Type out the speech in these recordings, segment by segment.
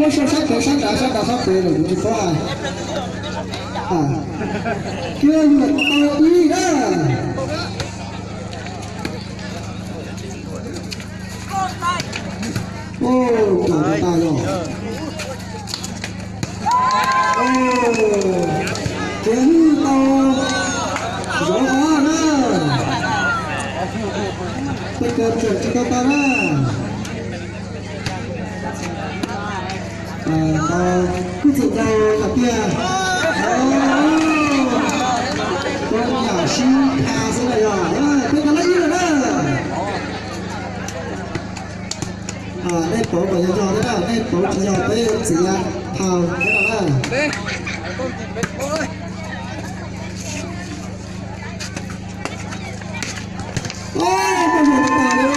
Sab sab kev sab nrad sab nrad sab kev lawm kuv tsis paub hais. Kiag yus tau ib na. Ua, tau tas yog. Ua, kev hwj tau zov qhov na. Tej kev tseem tsis tau tas na. Tau kuj txwm tau hais tias, ua, yam sib tha xwb na yog, peb tau lab ib lawm na. Nej pauv kom yog yog thiab na, nej pauv tsis yog peb yuav txiav thaum thiab no na. Ua, koj yog tas li,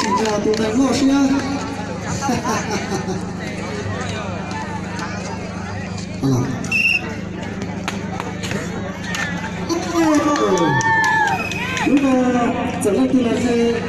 tsis yog tus neeg loj siab. Lub no txawm leej twg los ntshe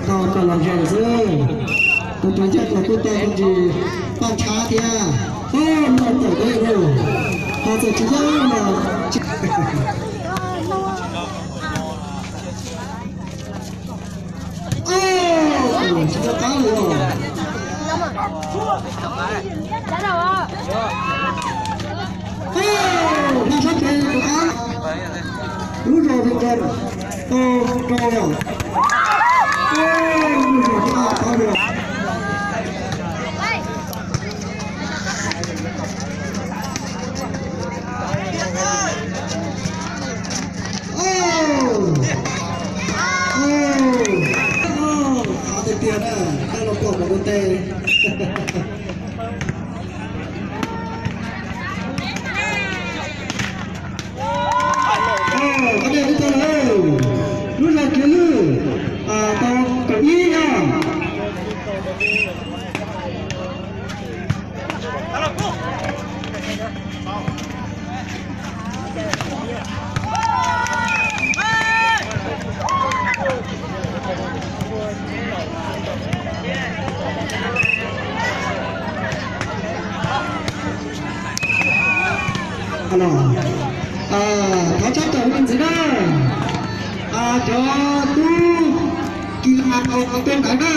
Tau tau los zeem xwb, tus tau coj los kuj tau me ntsis paj tshab thiab. Oj, no tawm deb lauj, ho txawm tsis yog los tsis, oj, tsis tau qab li os. Oj, no sab pem rov qab. Lub zos Vias Cas tau rau yom. Lub zos Vias Cas tau yom. Tiag tiag na, nej los pom kuv ua teb. Lub zos Kiav Lwj tau kaum ib na. Thov tshab tawm me ntxiv na. Cov tub kis las tuaj ntawd na,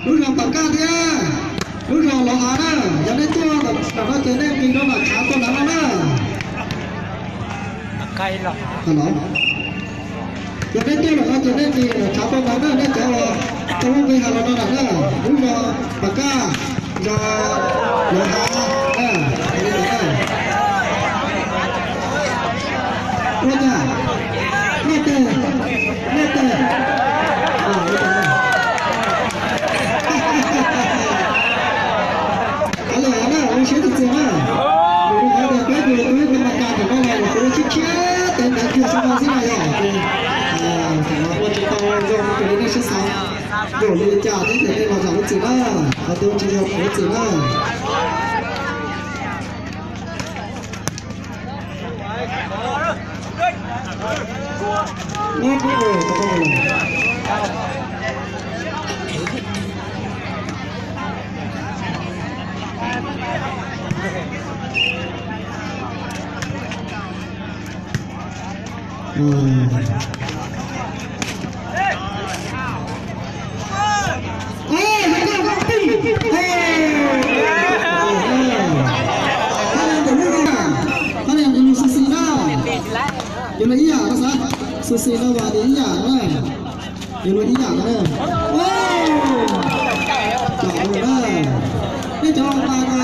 lub zos Pam Kaj thiab lub zos Los Hav na, yog nej tuaj tom no ces nej nqis rau nram tshav tuaj ntawd no na. Yog nej tuaj tom no ces nej nqis tshav tuaj ntawd na, nej cov uas tau lub nqi hais los no na, lub zos Pam Kaj, zos Los Hav na. Ua cas noj tes, noj tes. Qhov lawm na, zoo siab txiv txias na. Nws zoo qhov tias peb tus tub Pam Kaj thaum no los nws kuj tshiab tshiab tes ntawd kiag xwb no xwb na yom. Ces thaum no ua tsis tau zoo raws li nej siab xav, zaum li cas thiab ces nej los zam lub txim na, qhov twg tsis yog kuv lub txim na. Xu xi na, xu xi na, vas ib yam na. Yog luag ib yam na. Pom lawm na. Nej cov pas na.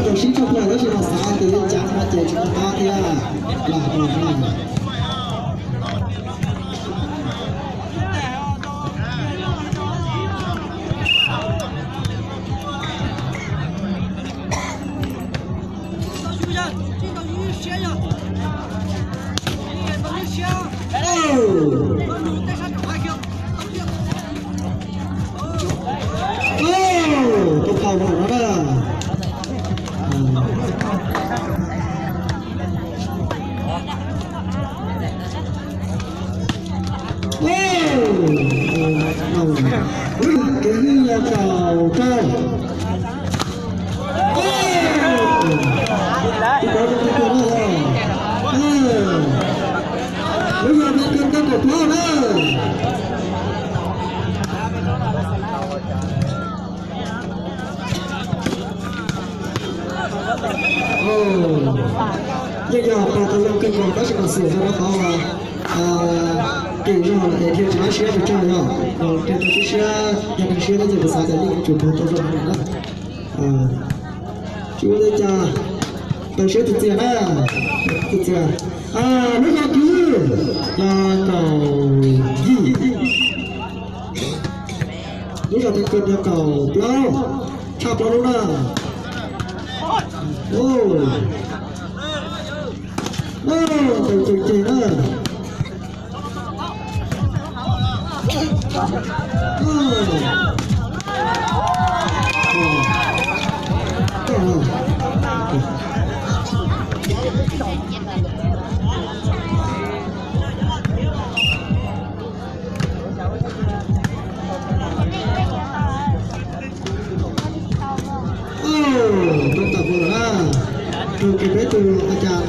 Tus sib tshaj plaws tab sis mas xav tias yeej cas no ces tsis tau qab thiab. Lam tau na. Tus phau no na. Kev ywj yog kaum rau. Lub yog kev ywj kaum plaub na. Yeej yog pas tau zoo kawg nkaus tab sis mas xum rau qhov tim zog es dhia tsis laib siab pes tsawg yog, dhia tau siab siab, yog neeg siab thiab ces kuv xav tias yeej yuav tsum puag tau zoo na. Tsis ua li cas, tau siab txias txias na, txias txias. Lub zog kwv yog kaum yim. Lub zog thaj kawg yog kaum plaub, tshaj plaub lub na. Tau ceg ceg na. Rau tom kuv lawm na, rau kiag peb tus a cas,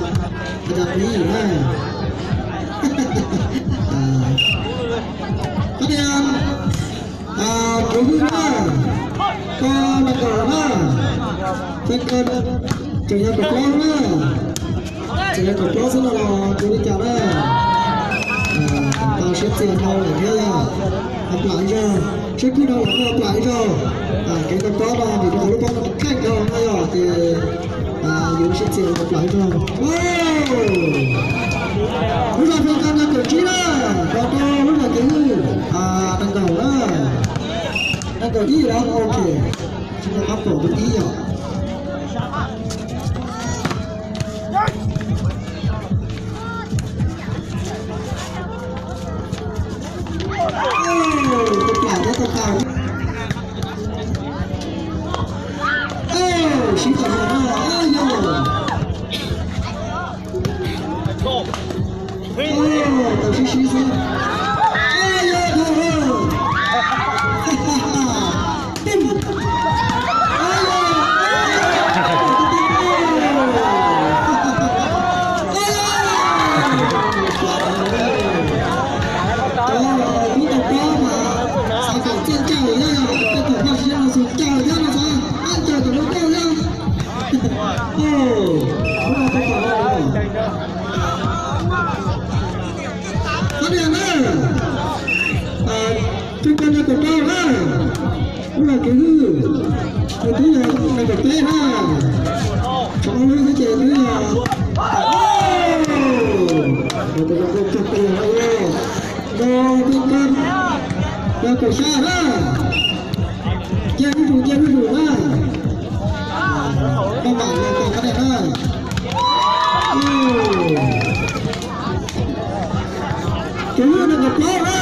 a cas pib na. Qhov tias kuv hwj na, koj nag kaum na, tseem yog kaum plaub na, tseem yog kaum plaub xwb no los kuv li cas na. Tau siab txias dhau lawm thiab yog, plam ib zaug, sib kub dhau lawm plam ib zaug. Kev tau plaub no vim rau qhov lub pob kheej dhau no yog ces yus sib txias plam ib zaug. Lub zog Fee Kab nyob kaum tsib na, rau rau lub zog kev ywj, nag kaum na, nag kaum ib na, ok, tsis tau qab pom tus ib yom. Tus plam thiab tus tau. Sib tau no, yog. Tau sib sib xwb. Yog, yog. Tub tau plaub mas xav kom txiaj ntsig yog, tej thaum koj siab los xus ncaws thiab no xav ab ncaws tom lub koj thiab. Qhov niag na, twb koj nyob tom rau na, ub los kev hwj, nws twb yog nees nkaum peb na, tshuav ob lub xwb ces twb yog, nkaus twb koj, nkaus twb koj, nyob kaum xya na. Cia ib tus, cia ib tus na. Maj mam los tos qhov dej na. Tus lub no kaum plaub na.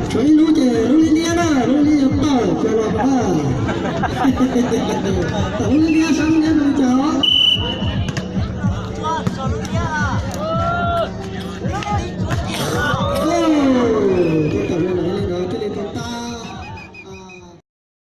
Tshuav ib lub ces lub liab liab na, lub liab liab tawm ces los na. Tam lub liab liab sab liab no cas os.